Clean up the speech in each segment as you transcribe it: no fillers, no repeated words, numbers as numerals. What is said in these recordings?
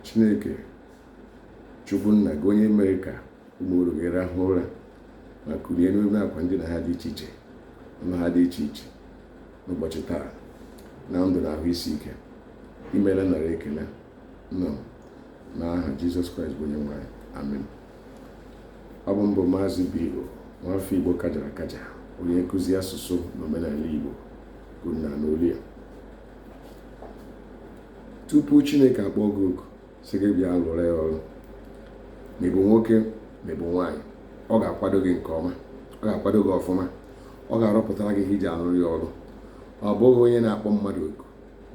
Chineke Chukwu nna gị onye mere ka ụmụ oru gị rahụ ụra ma kulie n'ime akwa ndina ha dị iche iche ụlọ ha dị iche iche n'ụbọchị taa na ndụ na ahụ isi ike. Imeela, nara ekele nọ n'aha Jizọs Kraịst bụ onye nwe anyị. Amen. Ọ bụ m bụ Maazị B.O., nwafọ Igbo kajara akaja, onye nkụzi asụsụ na omenala Igbo kwuru na n'olu ya. Tupu Chineke akpọọ gị oku sị gị bịa lụrụ ya ọrụ, ma ị bụ nwoke ma ị bụ nwaanyị, ọ ga-akwado gị nke ọma, ọ ga-akwado gị ọfụma, ọ ga-arọpụtara gị ihe iji alụrụ ya ọrụ. Ọ bụghị onye na-akpọ mmadụ oku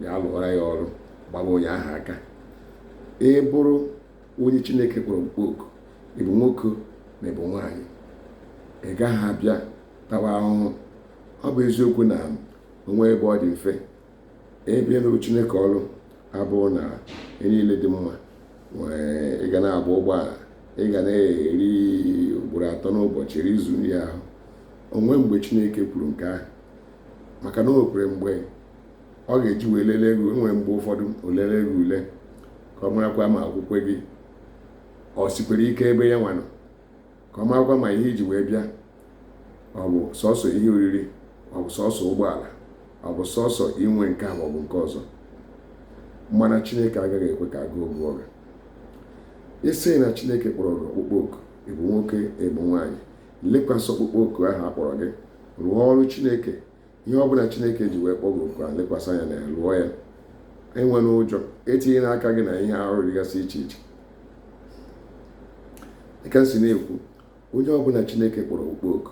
bịa lụọra ya ọrụ gbaba onye ahụ aka. Ị bụrụ onye Chineke kpọrọ ọkpụkpọ oku, ị bụ nwoke ma ị bụ nwaanyị, ị gaghị abịa tawa ahụhụ. Ọ bụ eziokwu na o nwe ebe ọ dị mfe ebe ịlụrụ Chineke ọrụ abụọ na ihe niile dị mma, ị ga na-agba ụgbọala, ị ga na-eri ugboro atọ n'ụbọchị, erizu nri ahụ. O nwe mgbe Chineke kwuru nke ahụ, maka na o nwekwara mgbe ọ ga-eji wee lelee gị. Nwere mgbe ụfọdụ o lelee gị ule ka ọ marakwa ma okwukwe gị ọ sikwere ike ebe ya nwa nọ, ka ọ marakwa ma ihe iji wee bịa ọ bụ sọsọ ihe oriri, ọ bụ sọsọ ụgbọala, ọ bụ sọsọ inwe nke a maọbụ nke ọzọ. Mana Chineke agaghị ekwe ka agụụ gụọ gị. Ị sị na Chineke kpọrọ gị ọkpụkpọ oku, ị bụ nwoke, ị bụ nwaanyị, lekwasị ọkpụkpọ oku ahụ a kpọrọ gị, rụọ ọrụ Chineke. Ihe ọbụla Chineke ji wee kpọọ gị oku ahụ, lekwasị anya na ya, lụọ ya. Enwena ụjọ, etinyela aka gị na ihe arụ dịgasị iche iche. Dịka m si na-ekwu, onye ọbụla Chineke kpọrọ ọkpụkpọ oku,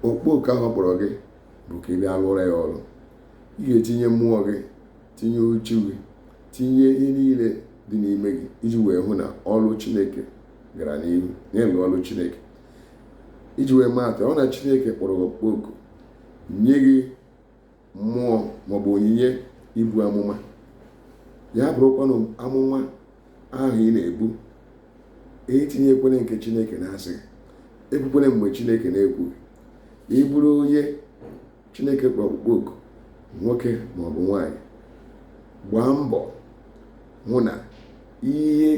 ọkpụkpọ oku ahụ ọ kpọrọ gị bụ ka ị bịa lụọrọ ya ọrụ. Ị ga-etinye mmụọ gị, tinye uchu gị, tinye ihe niile dị n'ime gị iji wee hụ na ọrụ Chineke gara n'ihu, n'ịlụ ọrụ Chineke. Iji wee maa atụ, ọ na Chineke kpọrọ gị ọkpụkpọ oku, nye gị mmụọ maọbụ onyinye ibu amụma, ya bụrụkwanụ amụma ahụ ị na-ebu, etinyekwene nke Chineke na-asịghị, ekwukwene mgbe Chineke na-ekwughị. Ị bụrụ onye Chineke kpọrọ ọkpụkpọ oku, nwoke maọbụ nwaanyị, gbaa mbọ hụ na ihe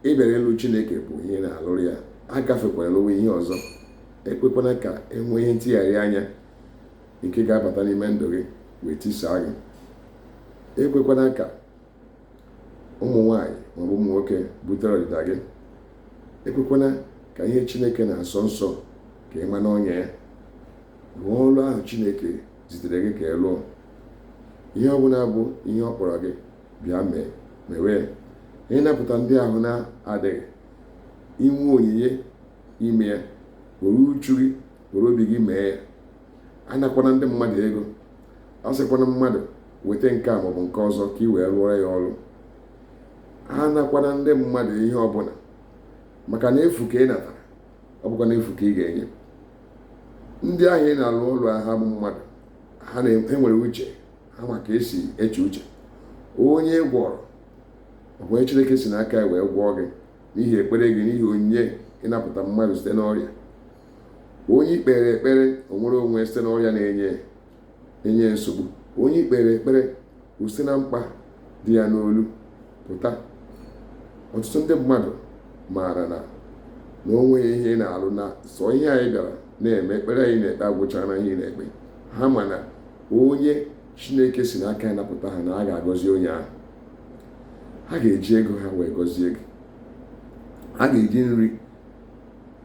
ị bịara ịlụ Chineke bụ ihe na-alụrụ ya, agafekwara lụwa ihe ọzọ. Ekwekwana ka e nwee ihe ntigharị anya nke ga-abata n'ime ndụ gị wee tisaa gị. Ekwekwana ka ụmụ nwaanyị maọbụ ụmụ nwoke butere ọdịda gị. Ekwekwana ka ihe Chineke na-asọ nsọ ka ị ma n'ọnya ya. Rụọ ọrụ ahụ Chineke zitere gị ka ị lụọ. Ihe ọbụla bụ ihe ọ kpọrọ gị bịa mee, mewe. Ịnapụta ndị ahụ na-adịghị, inwe onyinye ime ya, were uchu gị, were obi gị mee ya. Anakwana ndị mmadụ ego, asịkwana mmadụ weta nke a maọbụ nke ọzọ ka ị wee rụọrọ ya ọrụ. Anakwana ndị mmadụ ihe ọbụla, maka na efu ka ị natara, ọ bụkwa na efu ka ị ga-enye. Ndị ahụ ị na-alụ ọrụ ha bụ mmadụ, ha nwere uche ha, ma ka esi eche uche. Onye gwọrọ, ọ bụ onye Chineke si n'aka ya wee gwọọ gị n'ihi ekpere gị, n'ihi onyinye ịnapụta mmadụ site n'ọrịa. Onye ikpere ekpere, o nwere onwe site n'ọrịa na-enye enye nsogbu. Onye ikpere ekpere, o site na mkpa dị ya n'olu pụta. Ọtụtụ ndị mmadụ maara na na o nweghị ihe ị na-alụ, na sọ ihe anyị bịara na-eme ekpere anyị na-ekpe agwụchara ihe ị na-ekpe. Ha ma na onye Chineke si n'aka ya napụta ha, na a ga-agọzi onye ahụ. Ha ga-eji ego ha wee gọzie gị, ha ga-eji nri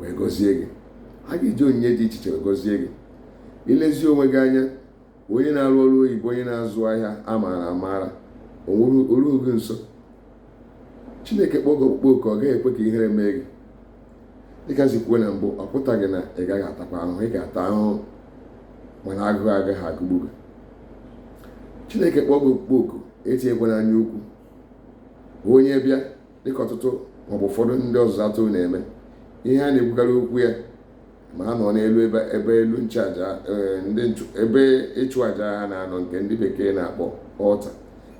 wee gọzie gị, ha ga-eji onyinye dị iche iche wee gọzie gị. Ilezi onwe gị anya, onye na-arụ ọrụ oyibo, onye na-azụ ahịa a maara amaara, orughị gị nso. Chineke kpọọ gị ọkpụkpọ oku, ọ gaghị ekwe ka ihere mee gị. Dịka si kwuo na mbụ, ọ pụtaghị na ị gaghị atakwa ahụhụ. Ị ga-ata ahụhụ, mana agụụ agaghị agụgbu gị. Chineke kpọọ gị ọkpụkpọ oku, etinyekwana anya ukwu. Onye bịa, dịka ọtụtụ maọbụ ụfọdụ ndị ọzụzụ atụrụ na-eme, ihe a na-ekwukarị okwu ya ma a nọ n'elu ebe elu nchụaja, ndị ebe ịchụ aja ha na-anọ, nke ndị bekee na-akpọ altar,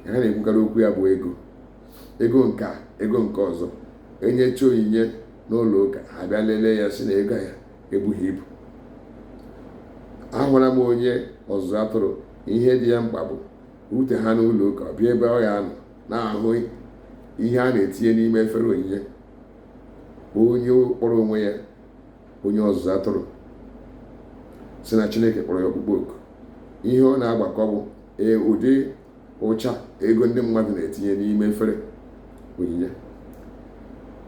ha na-ekwukarị okwu ya bụ ego, ego nke a, ego nke ọzọ. Enyecha onyinye n'ụlọ ụka, ha bịa lelee ya, si na ego ya ebughị ibu. Ahụla m onye ọzụzụ atụrụ, ihe dị ya mkpa bụ rute ha n'ụlọ ụka, ọ bịa ebe ọ ya anọ na-ahụ ihe a na-etinye n'ime efere onyinye. Onye kpọrọ onwe ya onye ọzụzụ atụrụ sị na Chineke kpọrọ ya ọkpụkpọ oku, ihe ọ na-agbakọ bụ ụdị ụcha ego ndị mmadụ na-etinye n'ime efere onyinye.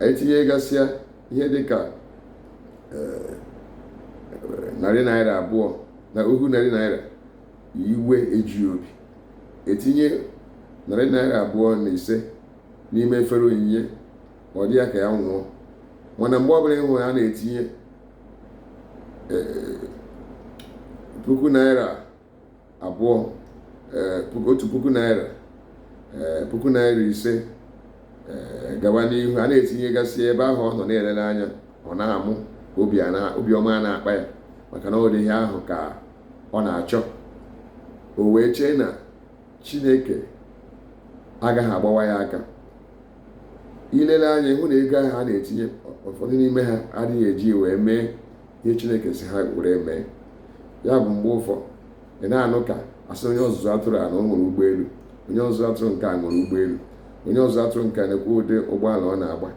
Etinye gasịa ihe dịka ₦200 na ₦40, iwe eju obi. Etinye ₦205 n'ime efere onyinye, ọ dị ya ka ya nwụọ. Mana mgbe ọbụla ị hụrụ a na-etinye ₦2,000, ₦1,000, ₦5,000, gawa n'ihu, a na-etinyegasị ebe ahụ ọ nọ na-elele anya, ọ na-amụ obiọma a na-akpa ya, maka na ọ dị ihe ahụ ka ọ na-achọ. O wee chee na Chineke agaghị agbawa ya aka. Ilele anya hụ na ego ahụ a na-etinye, ụfọdụ n'ime ha adịghị eji wee mee ihe Chineke sị ha were mee. Ya bụ mgbe ụfọ ị na-anụ ka asị onye ọzụzụ atụrụ a na o nwere ụgbọelu, onye ọzụzụ atụrụ nke a nwere ụgbọelu, onye ọzụzụ atụrụ nke a na-ekwu ụdị ụgbọala ọ na-agba,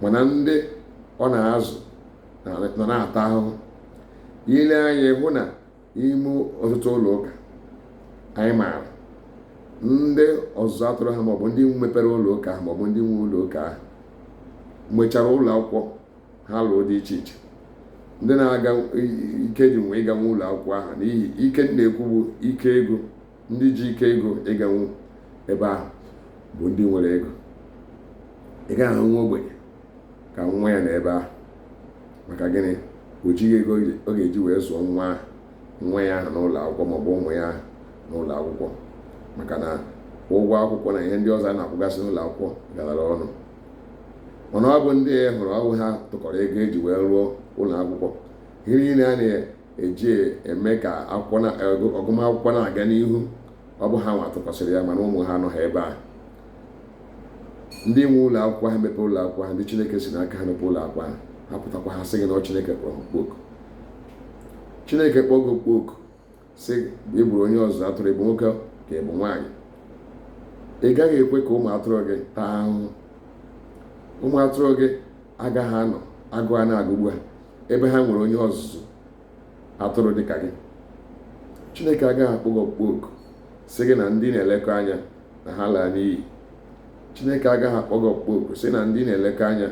mana ndị ọ na-azụ nọ na-ata ahụhụ. Ile anya hụ na ime ọtụtụ ụlọ ụka anyị maara ndị ọzụzụ atụrụ ha, maọbụ ndị mepere ụlọ ụka ahụ, maọbụ ndị nwe ụlọ ụka ahụ mechara ụlọ akwụkwọ ha lụọ dị iche iche. Ndị na-aga ike ji nwe ịganwu ụlọ akwụkwọ ahụ, n'ihi ike na-ekwu bụ ike ego, ndị ji ike ego ịganwu ebe ahụ bụ ndị nwere ego. Ị gaghị ahụ nwa ogbenye ka nwa ya na ebe ahụ. Maka gịnị? O jighị ego ọ ga-eji wee zụọ nwa ya ahụ n'ụlọ akwụkwọ, maọbụ ụmụ ya ahụ n'ụlọ akwụkwọ, maka na ụgwọ akwụkwọ na ihe ndị ọzọ a na-akwụgasị n'ụlọ akwụkwọ galara ọnụ. Mana ọ bụ ndị hụrụ ọbụ ha tụkọrọ ego eji wee rụọ ụlọ akwụkwọ. Ihe niile a na-eji eme ka ọgụmakwụkwọ na-aga n'ihu, ọ bụ ha nwa tụkọsịrị ya, mana ụmụ ha anọghị ebe ahụ. Ndị nwe ụlọ akwụkwọ ha mepee ụlọ akwụkwọ ha, ndị Chineke si n'aka ha mepee ụlọ akwụkwọ ha, ha pụtakwa ha sị gị na ọ Chineke kpọrọ ha okpoko. Chineke kpọọ gị okpoko sị ị bụrụ onye ọzụzụ atụrụ, ị bụ nwoke ka ị bụ nwaanyị, ị gaghị ekwe ka ụmụ atụrụ gị taa ahụhụ. Ụmụ atụrụ gị agaghị anọ agụụ a na-agụgbu ha ebe ha nwere onye ọzụzụ atụrụ dịka gị. Chineke agaghị akpọ gị ọkpụkpọ oku sị gị na ndị na-elekọ anya na ha laa n'iyi. Chineke agaghị akpọ gị ọkpụkpọ oku sị na ndị na-elekọ anya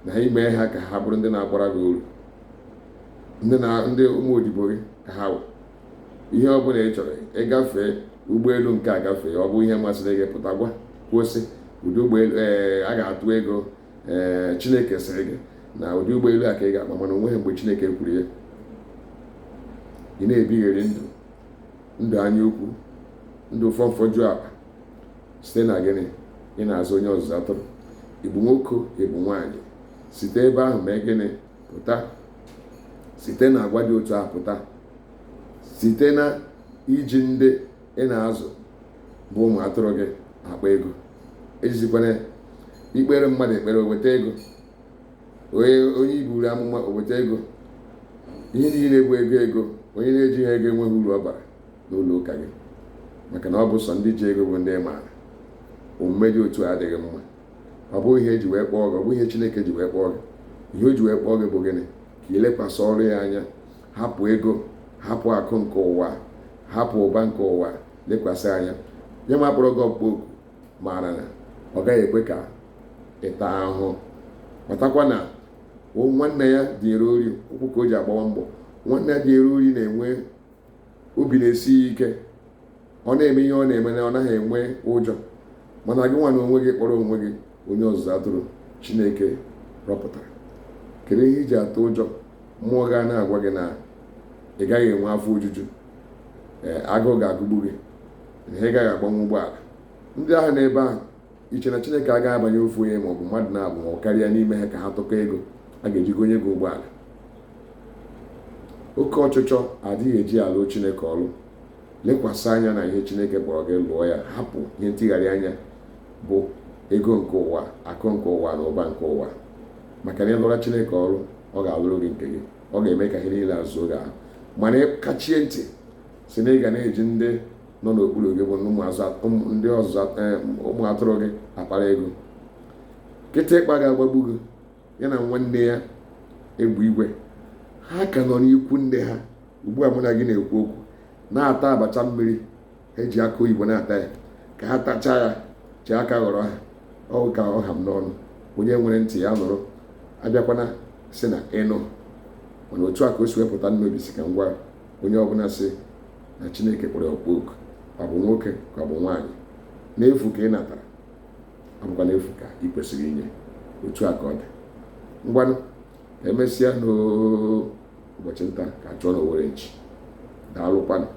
na ha ime ha ka ha bụrụ ndị na-agbara gị uru, ndị ụmụ odibo gị ka ha wụ. Ihe ọ bụla ị chọrọ ịgafee ụgbọelu nke a gafee, ọ bụ ihe masịrị gị, pụta gwa kwuo sị ụdị ụgbọelu ee a ga-atụ ego, ee Chineke sịrị gị na ụdị ụgbọelu a ka ị ga-akpa, mana onweghị mgbe Chineke kwuru ya. Ị na-ebigheri ndụ ndụ anya ukwu, ndụ fọmfọju akpa, site na gịnị? Ị na-azụ onye ọzụzụ atụrụ. Ị bụ nwoke, ị bụ nwaanyị, site ebe ahụ mee gịnị? Pụta site na agwa dị otu ahụ, pụta site na iji ndị ị na-azụ bụ ụmụ atụrụ gị akpa ego. Ejizikwana ikpere mmadụ ekpere o weta ego, onye iburu amụma o weta ego. Ihe niile bụ ego ego. Onye na-ejighị ego enweghị uru ọ bara n'ụlọ ụka gị, maka na ọ bụ sọ ndị ji ego bụ ndị maara. Omume dị otu a adịghị mma. Ọ bụghị ihe eji wee kpọọ gị, ọ bụghị ihe Chineke ji wee kpọọ gị. Ihe o ji wee kpọọ gị bụ gịnị? Ka ị lekwasị ọrụ ya anya, hapụ ego, hapụ akụ nke ụwa, hapụ ụba nke ụwa, lekwasị anya. Ya ma kpọrọ gị ọkpụkpọ oku maara na ọ gaghị ekwe ka ị taa ahụhụ. Matakwa na nwanne ya dịnyere ori ụkwụ ka o ji agbawa mbọ. Nwanne ya dịnyere ori na-enwe obi na-esi ya ike, ọ na-eme ihe ọ na-eme na ọ naghị enwe ụjọ. Mana gị nwa na onwe gị kpọrọ onwe gị onye ọzụzụ atụrụ Chineke rọpụtara, kedu ihe iji atụ ụjọ? Mmụọ ga na-agwa gị na ị gaghị enwe afọ ojuju, ee agụụ ga-agụgbu gị, na ị gaghị agbanwe ụgbọala. Ndị ahụ n'ebe ahụ iche na Chineke agaghị abanye ofu onye maọbụ mmadụ na-abụ ma ọ karịa n'ime ha ka ha tụkọ ego a ga-eji gonye gị ụgbọala. Oke ọchịchọ adịghị eji alụ Chineke ọlụ. Lekwasị anya na ihe Chineke kpọrọ gị, lụọ ya. Hapụ ihe ntigharị anya bụ ego nke ụwa, akụ nke ụwa na ụba nke ụwa, maka na ịlụra Chineke ọrụ, ọ ga-alụrụ gị nke gị, ọ ga-eme ka ihe niile azụo gị ahụ. Mana kachie ntị si na ị ga na-eji ndị nọ n'okpuru gị bụ ndị ọzụzụ ụmụ atụrụ gị akpara ego. Kịtịkpa ga-agbagbu gị, ya na nwanne ya egbe igwe, ha ka nọ n'ikwu nne ha ugbu a mụ na gị na-ekwu okwu, na-ata abacha mmiri eji akụ oyibo na-ata ya. Ka ha tachaa ya, chee aka ghọrọ ha. Ọ ka ọ ha m n'ọnụ. Onye nwere ntị ya nụrụ. Abịakwana sị na ịnụ mana otu a ka o si wepụta n'obi si ka ngwa onye ọbụla sị na Chineke kpọrọ ọkpọ oku, ọ bụ nwoke ka ọ bụ nwaanyị, n'efu ka ị natara, ọ bụkwa n'efu ka ị kwesịrị inye. Otu a ka ọ dị. Ngwanụ, ka emesịa n'ụbọchị nta ka chụọ n'Owere nchi. Daalụkwanụ.